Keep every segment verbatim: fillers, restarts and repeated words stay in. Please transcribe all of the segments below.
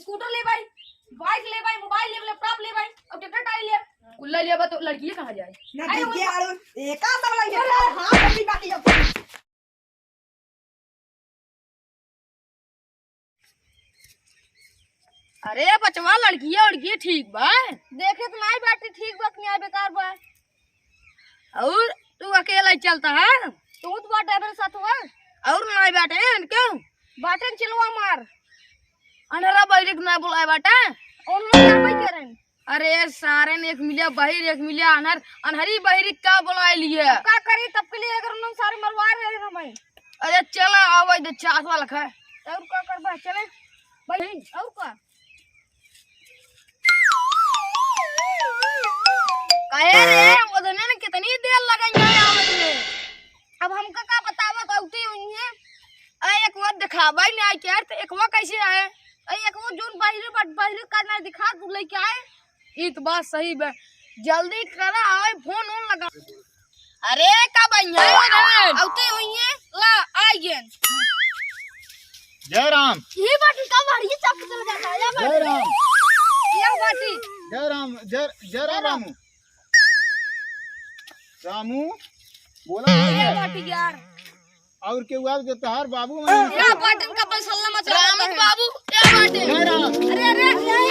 स्कूटर लेबइ, बाइक लेबइ, मोबाइल लेबइ, लैपटॉप लेबइ, अउर ट्रैक्टर टाली लेबइ। कुल्ला लेबइ तो लड़किये कहाँ जाए? ना अरे, दिखे वो आलू, एका सब लगे, चलो। हाँ, अभी बाकी अब। अरे बचवा, लड़किया उड़किया ठीक बा? देखे तो नाहीं बाटी, ठीक बा कि नाहीं बेकार बा। अउर तू अकेला ही चलता है? तू तो बाटे मेरे साथ हुआ। अउर नाहीं बाटे हैं क्यों? बाटे चिलवा मार। अनहरा बहिरी के ना बुलाए बाटे। उन लोग क्या भाई करें? अरे सारे ने एक मिलिया बहिर, एक मिलिया अनहर, अनहरी बहिरी का बुलाए लिए? अब का करी, तब के लिए अगर उन्होंने सारे मरवा रहे हैं हमें। अरे चला, आवे दे, चास वाला खाए। अउर का करबा, चले भाई, अउर का? काहे रे, वो दिन में कितनी देर लगाई है आवे में? अब हमका का बतावा, गलती हुई है। अरे एक वो दिखावा ही नहीं आई क्या, तो एक वो कैसे आए? अरे एक वो जोन बाहरी बट बाहरी करना दिखा, तू लेके आए। ई तो बात सही बा, जल्दी करा, आवे फोन ओन लगा। अरे का भैया, अरे अउते हुई है, ला आई गेन। जय राम। ये बाटी का बाहरी चक चल जाता है, या जय बाटी। राम। या बाटी। जय राम, जय, जय राम जय राम। रामू। रामू, बोला या भैया। बाटी यार। अउर केहू आवे तो तोहार बाबू मने। या बाटन का पैसा लम्बा चला रामू बाबू, या बाटन। जय राम। अरे, अरे, अरे,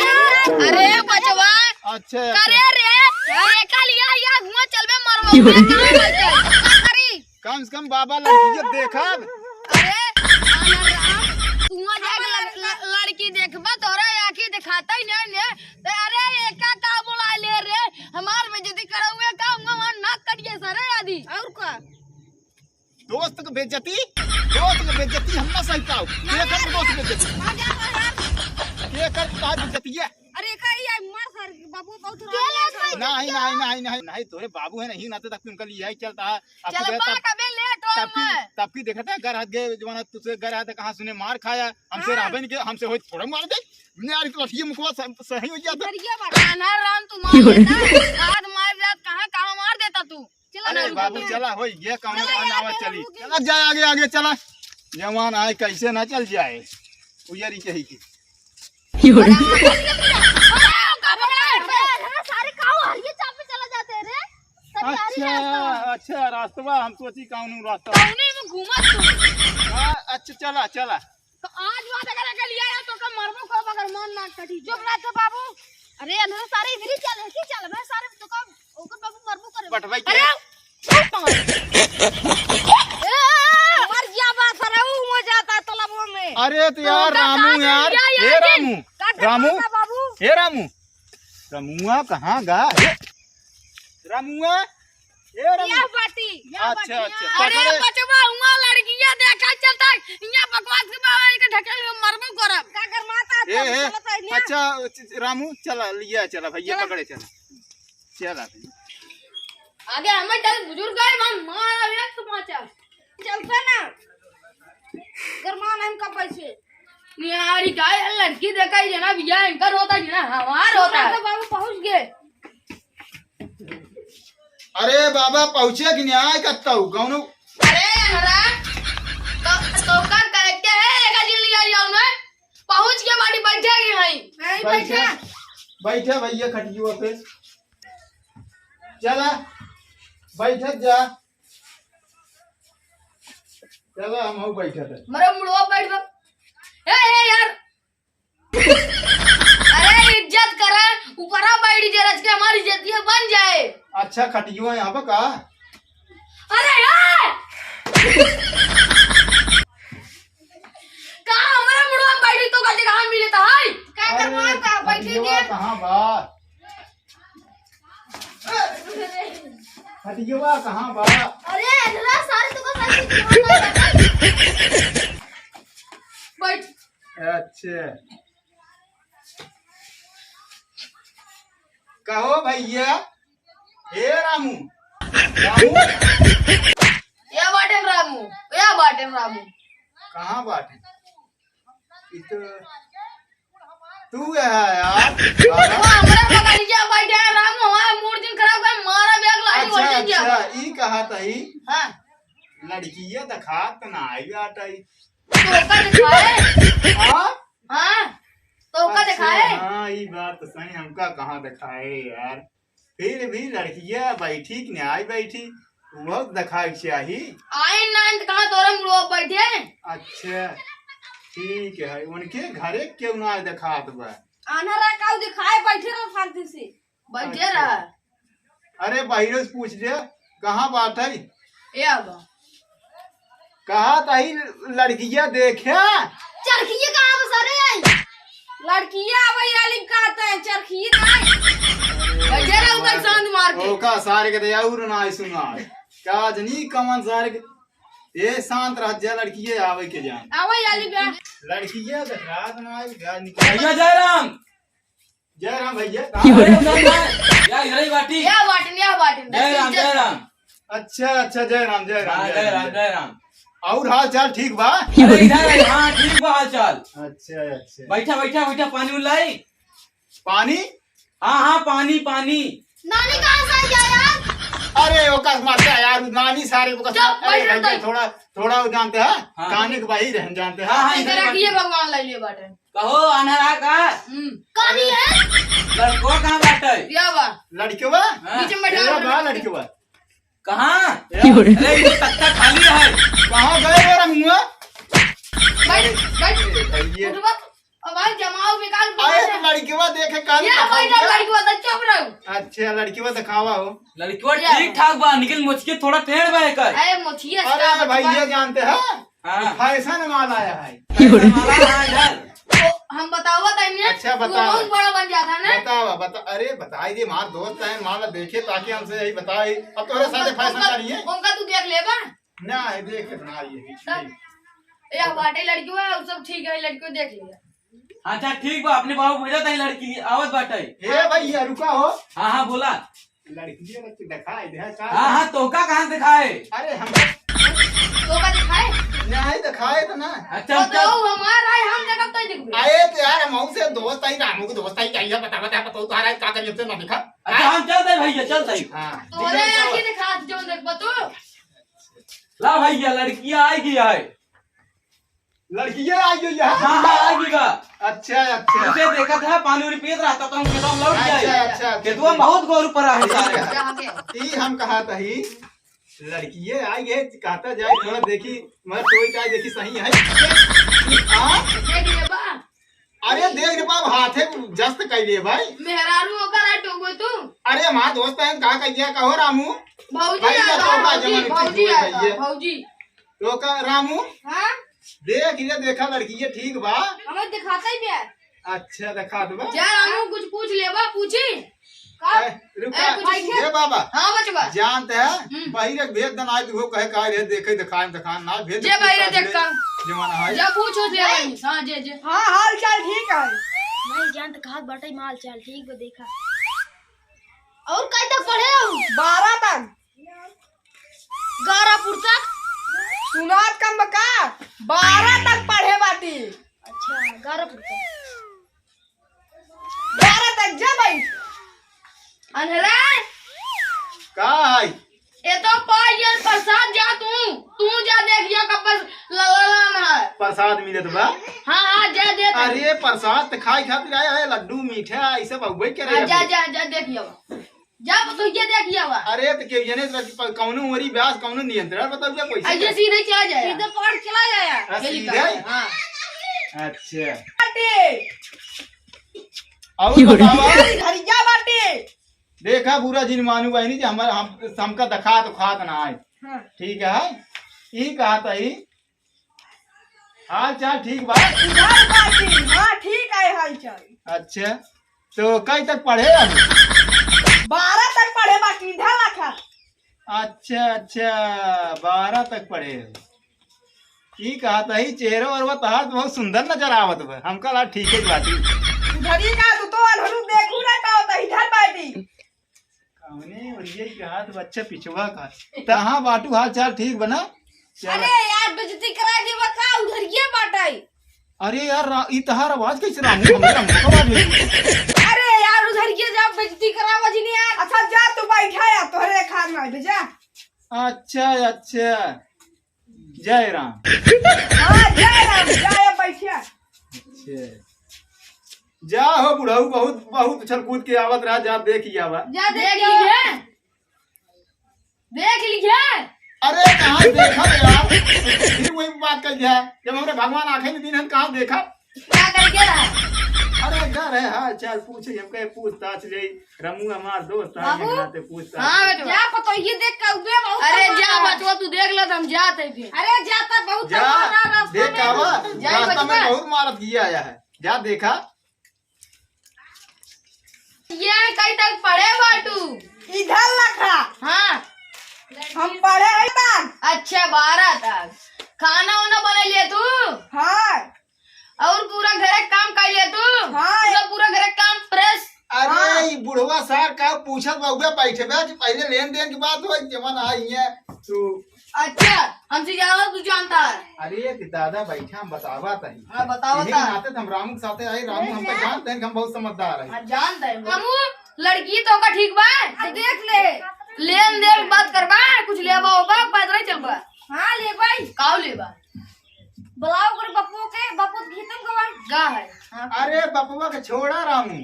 अरे, बचवा। अच्छा, अच्छा। अरे रे, ये का लिया, या हुआ चलबे मरवा, कहाँ बैठे? अरे। कम से कम बाबा लड़की के देखब। अरे, अरे राम, तू हुआ जाके लड़-, लड़-, लड़की देखबा, तोरा आँखी दिखाता ही नहीं ने। तो अरे, ये का, का बोला ले रे? हमार बेइज्जती करउए का, हुआ वहाँ नाक कटिए सरे आदि। अउर का? दोस्त के बेइज्जती, दोस्त के बेइज्जती हम ना सही पाओ। के कर दोस्त बेइज्जती? के कर तार बेइज्जती है? अरे का ये मार सर बाबू बहुत रोई है। नहीं, नहीं, नहीं, नहीं, नहीं, तोरे बाबू है नहीं, नाते तक उनका लिए ही चलता है। आपको चल देखा बा तब, कबे लेट हो तब की, मैं। तब की देखा था, घर हाथ गए जमाना तुझसे घर हाथ कहाँ सुने मार खाया, हमसे हाँ। राबन के, हमसे होई थोड़ा मार दे। ने यार तो ये मुखवा सह-, सही हो गया था। इधर ये बात। कान्हा राम तू मार देता, रात मार रात कहाँ, कहाँ मार देता तू? चला अरे ना, बाबू, रुको। चला, होई, ये काम चला, आना चला, आवा, चला, चली। रुको। चला, जाए आगे, आगे चला। जवान आए, कैसे ना चल जाए। उजरी कही की। अरे, सारे काऊ हरिये चाप पे चला जाते हैं रे। सभी हरी अच्छा, रास्ता। अच्छा, रास्तवा, हम सोची कौन रास्ता। कौने में घूमत तू? हाँ, अच्छा, चला, चला। तो आज बात अगर, अगर लिया है तो का मरबो को अगर मन ना कटी। चुप रह तो बाबू। अरे अंधरा सारे इधर ही चल, ऐसे ही चल। मैं सारे तो का ओकर बाबू मरबो करे। बटवाई के। अरे चुप मत। ए, मर गया बा सारा, ऊ हो जाता तलबो में। अरे तो यार तो का रामू साथ यार, दिया हे यार रामू, का करता रामू, बाबू? हे रामू, रमुआ कहाँ गा? हे, रमुआ, ए रमुआ। या बाटी, या अच्छा, बाटी, अच्छा, या। अरे पकड़े। बचवा, हुआ लड़किया देखा चलता, यहाँ बकवास के बाबा के ढकेल में मरबो करब। का कर माता ए, तब ए, चलत है, न्या। अच्छा, रामू, चला, लिया, चला, भैया, चला। पकड़े, चला। चला भैया। आगे हमें चल, बुजुर्ग है, हम मार, अरे, तू बाँचा। चलता ना। गरमान हम का पैसे। निहारी का ये लड़की देखा ही जना भैया, इनकर होता ही जना, हमार होता है। तो बाबू पहुँच गए। अरे बाबा, पहुँचे कि नहीं आए कत्ता हूँ, कौनो? अरे अनरा, तो, तो का कहते हैं, एक दिन लिया जाओ ना, पहुँच के बाड़ी बैठे ही हैं। नहीं बैठे, बैठे। बैठे भैया खटियुआ पे। चला, बैठत जा। चला, हम हूँ बैठत है। मरे मुड़वा बैठ बा। ए, ए, यार। अरे, इज्जत करे, ऊपरा बैठ जे, रच के हमारी इज्जतिया बन जाए। अच्छा, खटियो है यहाँ पे का? अरे, ए! का हमारा मुड़वा बैठी तो का जगह मिले तो है? का अरे, करवा का बैठी खटियो के? कहाँ बा? खटियवा कहाँ बा? अरे, अनरा सारे तो का सारे खटियवा ना बैठ। अच्छा। कहो भैया, हे रामू, रामू। या बाटेन रामू, या बाटेन रामू। कहाँ बाटेन? ई तो तू है यार। वो हमरा बगलिया बैठे हैं, राम, हमारा मूड दिन खराब कर, मारा बैग लाइन अच्छा, बोलते क्या? अच्छा, ई कहा तही। हाँ। लड़किया दिखात ना आई बात आई। तो का दिखाए? हाँ? हाँ। तो का अरे, खाए? हाँ, ई बात तो सही, हमका कहाँ देखाए यार। फिर भी लड़किया बैठी कि नाहीं बैठी, वो देखाए के चाही। आइन ना आइन तो कहाँ तोरे मुड़वा बैठे? अच्छा, ठीक है, उनके घरे क्यों ना देखात बा? आन्हरा काऊ दिखाए बैठे रहो फालतू से। बैठे अच्छा। रहा। अरे बहिरो से पूछ ले, कहाँ बात है? ए आवा। कहा तही लड़किया देखे? चरखिया कहाँ बस रे? लड़किया आवे आली कहते हैं, चरखिया नहीं। बैठे रहो तक शांत मार के। ओका सारे के दे और ना सुना। का जनी कमन सारे के। ए शांत रह जा, लड़किया आवे के जान। आवे आली बा। लड़किया देख रात ना आई, गाय निकल। भैया जयराम। जय राम भैया। अरे, उधर ना, या इधर ही बाटी। या बाटिन, या बाटिन। जय राम, जय राम। अच्छा, अच्छा, जय राम, जय राम, हाँ, जय जय राम, राम, जय जय राम। और हाल चाल ठीक बा? अरे, इधर है, हाँ, ठीक बा हाल चाल। अच्छा, अच्छा। बैठा, बैठा, बैठा, पानी उन लाई। पानी? हाँ, हाँ, पानी, पानी। नानी कहाँ से आई यार? अरे, ओका मारता यार, नानी सारे ओका चुप, अरे, बैठ भैया, रहो। थोड़ा, थोड़ा वो जानते हैं, हाँ। काने के बाहिर हम जानते हैं। हाँ, हाँ, इधर इधर बैठ। रखिए, भगवान लाई लिए बाटे। कहो, आन्हरा का? हम्म। कहाँ है? लड़कवा कहाँ बाटे? या बा। लड़कवा? हाँ। नीचे में बैठा ए, रहो। बा लड़कवा। कहाँ? ए? अरे, ये तख्ता खाली है। कहाँ गए रे रमुआ? बैठ, बैठ। ये उठवा। अब भाई जमाओ बेकार अरे, बैठ। तो लड़कवा देखे कान ये का बैठ, खोल के। लड़कवा तो चुप रहो। अच्छा, लड़कवा दिखावा हो। लड़कवा या। ठीक ठाक बा, लेकिन मुझके थोड़ा टेढ़ बा एकर। अरे, मुझिए अरे, इसका भाई, बचपन। ये जानते हैं? हाँ। फैशन माल आया है। फैशन माल आया है इधर। तो हम बतावा था इन्हें, अच्छा, वो बतावा। बहुत बड़ा बन जाता ना। बतावा, बता, अरे, बताई दे, हमार दोस्त है, माला देखे, ताकि हमसे यही बताए। अब तोहरे साथे उनका, फैशन उनका, करिए। उनका तू देख लेबा। ना, ये देख ना, ये तब, ये बाटे लड़की हुआ, वो सब ठीक है, लड़की को देख लिया। अच्छा, ठीक बा, अपने बाबू भेजा था लड़की, आवत बाटे। ए भैया, रुका हो। हाँ, हाँ, बोला। लड़किया के दिखाई दे, का हाँ, हाँ, तोहका कहाँ से दिखाए? अरे, हम तोहका दिखाए? नहीं दिखाए तो ना। अच्छा, तो, हम तो चल- हमार है, हम देखब तो ही देखबे। अरे, तो यार, हम से दोस्त आई, रामू के दोस्त आई, कहिया बता, बता, बता, तू तारा का करिए से ना दिखा। अच्छा, हम चल दे भैया, चल दे। हाँ, तो ठीक है, अरे, चलो। आके दिखा, जो देखबा तू। ला भैया, लड़किया आई गई है। लड़किया आई गई है? हाँ, हाँ, आई गई बा। अच्छा, अच्छा। उसे देखा था, पानी उरी पियत रहता, तो हम खेतवा में लौट अच्छा, गए। अच्छा, अच्छा। खेतवा में बहुत गोरू पड़ा है ठीक सारे। है। ई हम कहा था ही, लड़किये आई गए, कहता जाए, थोड़ा देखी, मैं टोई का देखी सही है। हाँ? देख ले बा। अरे देख रे बाप, हाथे जस्त कैले भाई। मेहरारू ओकर है, टोगो तू। अरे हमार दोस्त है, का कहिया कहो रामू? भौजी भाई, आ ये बा, तो का भौजी, जमाने भौजी ठीक आ है बा, ये। भौजी। तो का रामू? हाँ? देख, ये देखा लड़की, ये ठीक बा? हमें दिखाता ही प्यार। अच्छा, दिखा दो बा। जा रामू, कुछ पूछ लेबा, पूछी? का? ए, रुका। ए, कुछ ए, बाबा। हाँ, बचवा। जानते हैं? हम्म। बहिरे के भेज देना, आज वो कहे का रे, देखे, दिखाए, दिखाए ना, भेज जे दे, बहिरे पूछ देख ले। का। जमाना है। जा पूछो से भाई। हाँ, जे, जे। हाँ, हाल चाल ठीक है। नहीं जानत कहा बाटे, हाल चाल ठीक बा, देखा। और कई तक पढ़े हो? बारह तक। ग्यारह पुस्तक? सुनात कम बा का? बारह तक पढ़े बाटी। अच्छा, ग्यारह पुस्तक। बारह तक जा भाई। अंधरा। का है? ए तो पाई ये प्रसाद, जा तू, तू जा देख लिया कब बस ललालान है। प्रसाद मिलत बा? हाँ, हाँ, जा दे तू। अरे प्रसाद त खाए खातिर आया है, लड्डू मीठा, ई सब अउबे करे हाँ, जा, अभी। जा, जा देख लिया। जा, बतौइया देख लिया बा। अरे, तो केहू जने से प-, कौनो उमरी ब्यास, कौनो नियंत्रण बताओ, कैसे ऐसे जाए? सीधे चला जाए। सीधे पकड़ चला जाए। हाँ, यही सीधे? कहा है, हाँ। अच्छा। बाटे। और बतावा। यार, घरिया बाटे। देखा, बुरा जिन मानू बहिनी जी, हमार, हम, हमका दिखा तो खात ना आए। हाँ। ठीक है, ई कहा था ई? हाल चाल ठीक बा? इधर बाटी, हाँ, ठीक है हाल चाल। अच्छा, तो कई तक पढ़े अभी? बारह तक पढ़े बाटी, इधर रखा। अच्छा, अच्छा, बारह तक पढ़े हो। ई कहा था, ई चेहरा और तहार तो बहुत सुंदर नजर आवत बा। हमका ला ठीक है बाटी। उधर ही का तू तो अनहरू देखू ना का होता, इधर बाटी। कौने ओरिया के हाथ बच्चा पिछुआ का। तहाँ बाटू हाल चाल ठीक बना? चल। अरे यार, बेइज्जती करा के बा का, उधरिया बाटाई। अरे यार, रा-, ई तहार आवाज कैसे रामू? हमरे रामू का आवाज है। अरे यार, उधरिया जा, बेइज्जती करावा जिनी यार। अच्छा जा, तू बैठा यार, तोहरे खान में आइबे, जा। अच्छा, अच्छा। जय राम। हाँ, जय राम, जा, बैठिया। अच्छा। जा हो बुढ़ऊ, बहुत, बहुत उछल कूद के आवत रहा, जा देख ही आवा। जा देख देख लीजिए। देख लीजिए। अरे कहाँ देखा यार, फिर वही बात कर दिया, जब हमरे भगवान आँखें में दीन हम कहाँ देखा? क्या करके रहा? अरे घर है, हाल चाल पूछे, हमके पूछताछ ले, रमू हमार दोस्त है, बाबू। नाते पूछताछ हाँ, ले। बेटवा। जा पतोहिए देख के उबे बहुत अरे जा बचवा, तू देख ले, हम जात है फिर। अरे जाता बहुत जा, तमाम रहा रास्ता देख में। आवा, जा रास्ता में बचवा। बहुत मारत गिया आया है, जा देखा। ये कई तक पढ़े बाटू? इधर लखा। हाँ। हम पढ़े हैं बार। अच्छा, बारह तक। खाना वाना बना लिया तू? हाँ। और पूरा घर के काम कर लिया तू? हाँ। पूरा, पूरा घर के काम प्रेस? अरे, हाँ। ई बुढ़वा सार का पूछत बा, उबे बैठे बा कि पहले लेन देन की बात हो, जवन आई है तू। अच्छा, हमसे ज्यादा तू जानता है। अरे, कि दादा बैठा, हम बतावा तही। हाँ, बतावा यही ता। नाते तो हम रामू के साथे आए, रामू हमका अच्छा। जानते हैं कि हम बहुत समझदार हैं। हाँ, जानते हैं। हमू लड़की तो का ठीक बा? हाँ, देख ले। लेन देन बात करबा, कुछ लेबा होबा, पैदल ही चलबा। हाँ, लेबाई। काऊ लेबा? बुलाओ ओकर बप्पो के, बप्पो के खेतन गवा। गा है। हाँ। अरे, बप्पवा के छोड़ा रामू।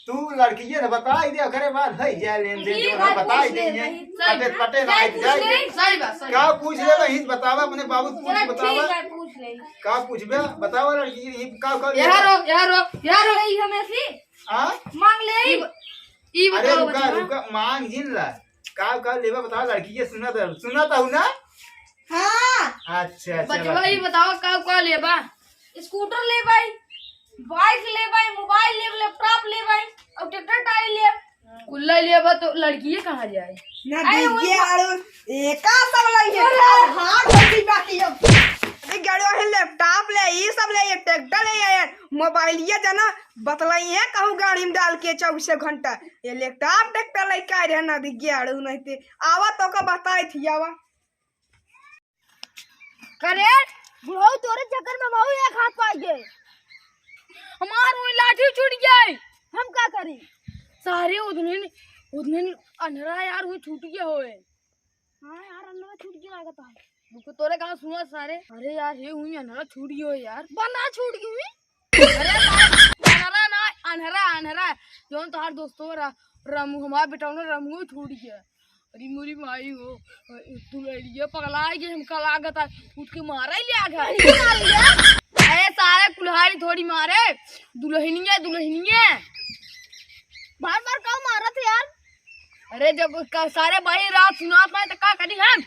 तू लड़किये से बताई दे, ओकरे बाद भई जाए लेन देन, ठीक जो है, हम बताई पूछ ले देंगे। भाई। सही पटे, बात। पटे ना जाए, आई पूछ जाए। ले। सही बात, सही का बात। पूछ ले भाई, बतावा अपने बाबू से पूछ चला, बतावा। ठीक है, पूछ ले। का पूछबे? बतावा लड़की, ये का, का यहाँ लेबा? रो, यहाँ रो, यहाँ रो। यही हमें सी हाँ? मांग ले। ई ब-, ई अरे बताओ रुका, बचवा। रुका, मांग जिन ला। का, का लेबा बतावा लड़की, ये सुना था, सुना था ना? हाँ। अच्छा, अच्छा, बचवा, बात ई बताओ का, का लेबा? स्कूटर लेबाई, बाइक लेबाई, मोबाइल लेब, लैपटॉप लेबाई, और ट्रैक्टर टाली लेब। कुल्ला लेबा तो लड़किये कहाँ जाए? ना अरे, दीजिए वही आड़ू, एका सब लइए। अरे। हाँ, जल्दी बाकी अब। अरे, गाड़ियों है, लैपटॉप ले, ई सब ले, ये ट्रैक्टर ले, ये मोबाइलिया जना बतलाई है, कहूँ गाड़ी में डाल के चौबीस घंटा। ये लैपटॉप ट्रैक्टर लेके आ रहे ना, दीजिए आड़ू नहीं ते। आवा तो का बताई थी, आवा। करे, बुढ़ऊ तोरे चक्कर में मऊ एक हाथ पाई गए। हमार वही लाठी छूट गई। हम का करी? सारे उधने, उधने अन्हरा यार, वो छूट गया होए। हाँ यार, अन्हरा छूट गया लागत है। रुको, तोरे कहाँ सुना सारे? अरे यार, हे हुई अन्हरा छूट गया हो यार। बना छूट गई हुई? अरे सारे, अन्हरा ना, अन्हरा, अन्हरा। जौन तोहार दोस्तों रा-, रामू, हमार बेटा ना रामू छूट गया। अरे मोरी माई हो, दुलहनिया पगला गई, हमका लागत है, उठ के मारा ही लिया घर। अरे सारे कुल्हाड़ी थोड़ी मारे, दुलहनिया, दुलहनिया। बार बार काऊ मारत है यार? अरे जब क-, सारे भाई रात सुनात नहीं तो का करी हम?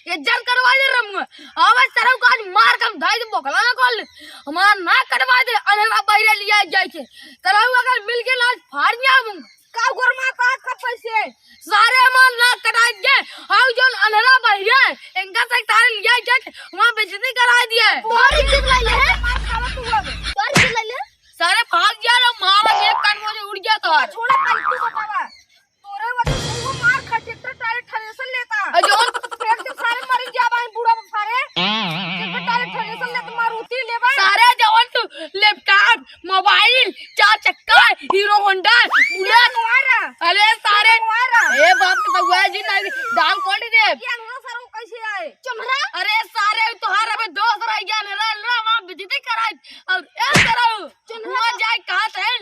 ये जल करवा दे रमुआ। आवाज सरऊ का आज मार कम धाई दे बोकला ना खोल। हमार नाक कटवा दे, अनहरा बहिरा लिया जाए के। सरऊ अगर मिल के लाज फाड़ दिया हम। का गोरमा का कब पैसे? सारे हमार नाक कटाई दे। हाउ जौन अनहरा बहिरा है, इनका से सारे लिया जाए के, वहाँ बेइज्जती कराई दिया। तोहर इज्जत ले ले। मार खावा तू अब। तोहर इज्जत ले ले। सारे भाग जा रे, मारा एक कान में से उड़ गया तो। छोड़ा, पहले तू बतावा। तोरे वजह से वो मार खा, ट्रैक्टर टाली थ्रेसर लेता। अ, जौन पेट के सारे मरी गया भाई, बूढ़ा सारे। ट्रैक्टर टाली थ्रेसर लेता, मारुति लेबा। सारे जवन तू लैपटॉप, मोबाइल, चार चक्का, हीरो होंडा, बुलेट। मारा। अरे सारे। मारा। ए बाप के बउआ जी, नहीं, दाल कोल्ड दे। ये अंगना सारे कैसे आए? चुनरा? अरे सारे, तोहार अबे दोस्त रह गया, अनहरा, अनहरा, वहाँ बेइज्जती कराई। और ए सारे, चुनरा हुआ तो जाए कहत है,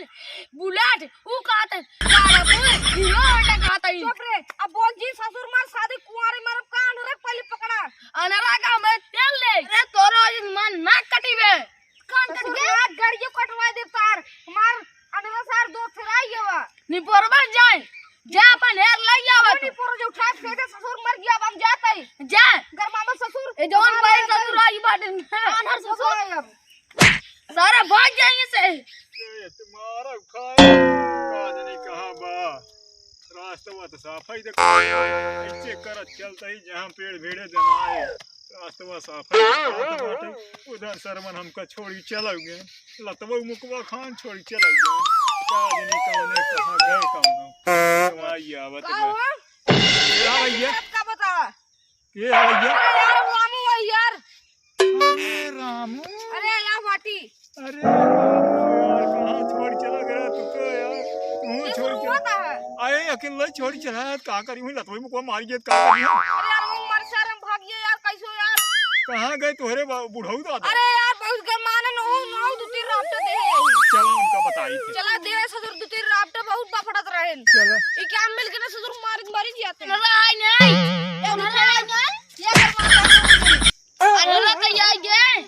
बुलेट, ऊ कहत है, सारा तू हीरो होंडा कहत है। चुप रे, अब बोल जी, ससुर मार शादी कुंवारे मारब का, अनहरा पहले पकड़ा। अनहरा का हमें तेल ले। अरे तोरो आज मन ना कटी बे। कान कट ससुर गया? मार गड़ियो कटवा दे तार, मार अनहरा सार दो फेराई गवा। निपोरबा जाए, जा अपन हेर लाई आवा वो तू। निपोर जो उठा फेंके ससुर मर गया, अब हम जात है। जा। गरमा मत ससुर। ए जवन हमारे भाई अंदर ससुर आई बाटे। अनहर ससुर। अब आए अब। सारा भाग जाएंगे से। ए, तुम्हारा खाए, का जाने कहाँ बा। रास्ता तो साफ है, देखो। ऐसे करत चलता ही, जहाँ पेड़ भिड़े जनाए। रास्ता साफ है, देखो, बाटे। उधर सरमन हमका छोड़ी चला गए। लतवा मुकवा खान छोड़ी चला गए। का जाने कौने कहाँ गए, कौनो। कमाई आवत का बा। हुआ? का भैया? का बतावा? के है भैया? अरे यार, रामू है यार। अरे रामू। अरे यार, वाटी। अरे यार, कहाँ छोड़ चला गया तू तो यार? तू ये छोड़ शुरू चला। होता है। अरे अकेले छोड़ चला, का करी हुई लतोई मुकवा मारी गया, का करी? अरे यार, वो मर शहर में भाग गया यार, कैसे यार? कहाँ गए तोहरे बा-, बुढ़ऊ दादा? अरे यार, बहुत गरमाने नहु, नहु दो तीन रात से दे। चला उनका बता। चला देवे ससुर, दो तीन रापटे बहुत बफड़त रहेन। चला। ई क्या मिल के ना ससुर मार मारी जियाते। ना आई नहीं। ये उठा नहीं। ये कर मार। अरे ला कहीं आई गए।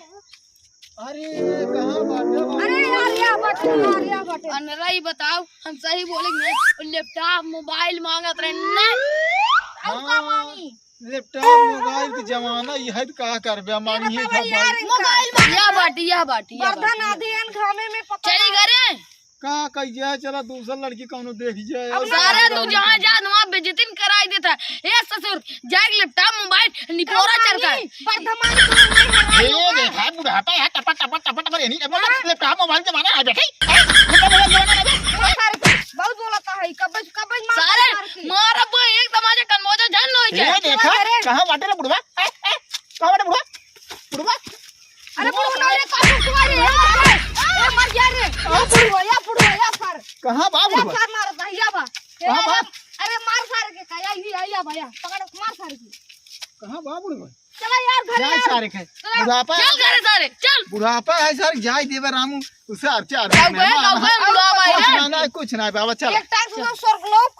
अरे, कहाँ बाटे? अरे यार, या बाटे, यार, या बाटे। अनरा ही बताओ, हम सही बोलेंगे। लैपटॉप, मोबाइल मांगत रहे ने। और का हाँ, मांगी? लैपटॉप, मोबाइल के जमाना, ये है तो का करबे, मांगी है मोबाइल यार, इनका। मोबाइल मांगत या रहे। बाटी, या बाटी, या बर्धन बाटी। आदि एन घामे में पता चली ना। घरे। का कहिए, चला दूसर लड़की कौनो देख जाए। अब सारे तू जहाँ जा, वहाँ बेइज्जती कराई देता है। ए ससुर, जाए लैपटॉप, मोबाइल, निपोरा चरका है। बर्धमान तो नहीं है। ए, देखा है, बुढ़ापा है, टपा, टपा, टपा, टपा, ये नहीं, अब हाँ। लैपटॉप, मोबाइल जमाना है, बैठे। हैं? लैपटॉप, मोबाइल जमाना है, बैठे। बहुत बोलता है, कब्बज, कब्बज मार सारे मार के। मारा वो एक तमाचा कनमोजा झन हो जाए। ए, देखा, अरे। कहाँ बाटे रे बुढ़वा? ए, ए, कहाँ बाटे बुढ़वा? बुढ़वा? अरे बुढ़वा, अरे का बुढ़वा रे? ए, ए, मर गया रे। ए बुढ़वा, या बुढ़वा, या सर। कहाँ बा ए, बुढ़वा? सर मारत है, या बा। ए, कहाँ बा? अरे मार सारे के का, या, या, या बा, या। पकड़, मार सारे के। कहाँ बा बुढ़वा? चला यार, घर जा यार। सारे के। चला। बुढ़ापा चल घरे सारे, चल। बुढ़ापा है सर, जाए देवे रामू, उसे अरचे अरचे जाओ बे, मेहमान जाओ बे, है। बुढ़ापा है। कुछ ना, ना, कुछ ना, बाबा, चल। एक टाइम से तो स्वर्ग लोक